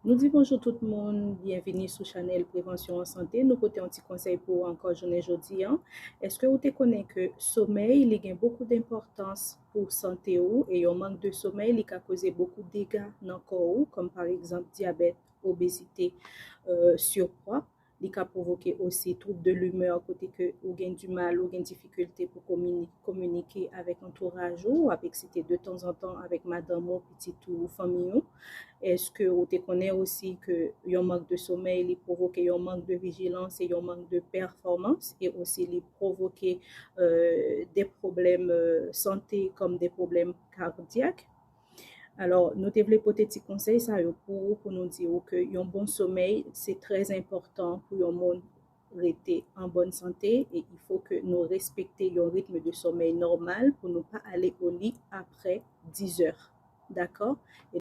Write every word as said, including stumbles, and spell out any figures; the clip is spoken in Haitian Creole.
Nou di bonjou tout moun, byenvini sou chanèl Prevansyon an Sante. Nou pote yon ti konsèy pou ou ankò jounen jodi an. Èske ou te konnen ke somèy li gen bokou denpòtans pou sante ou e yon mank de somèy li ka koze bokou dega nan kò ou, kòm pa egzanp dyabèt, obezite, euh, sipwa. Li ka pwovoke osi twoub de limè kote ke ou gen dimal, ou gen difikilte pou komini- kominike avèk antouraj ou, w ap eksite de tanzantan avèk madanm ou, pitit ou, fanmi ou. Èske ou te konnen osi ke yon mank de somèy li pwovoke yon mank de vijilans e yon mank de pèfòmans e osi li pwovoke euh, de pwoblèm euh, sante kòm de pwoblèm kadyak? Alò, nou te vle pote ti konsèy sa yo pou ou, pou nou di ou ke yon bon somèy, se trè enpòtan pou yon moun rete an bòn sante e il faut que nou respekte yon ritm de somèy nòmal pou nou pa ale o li apre dizè. Dakò?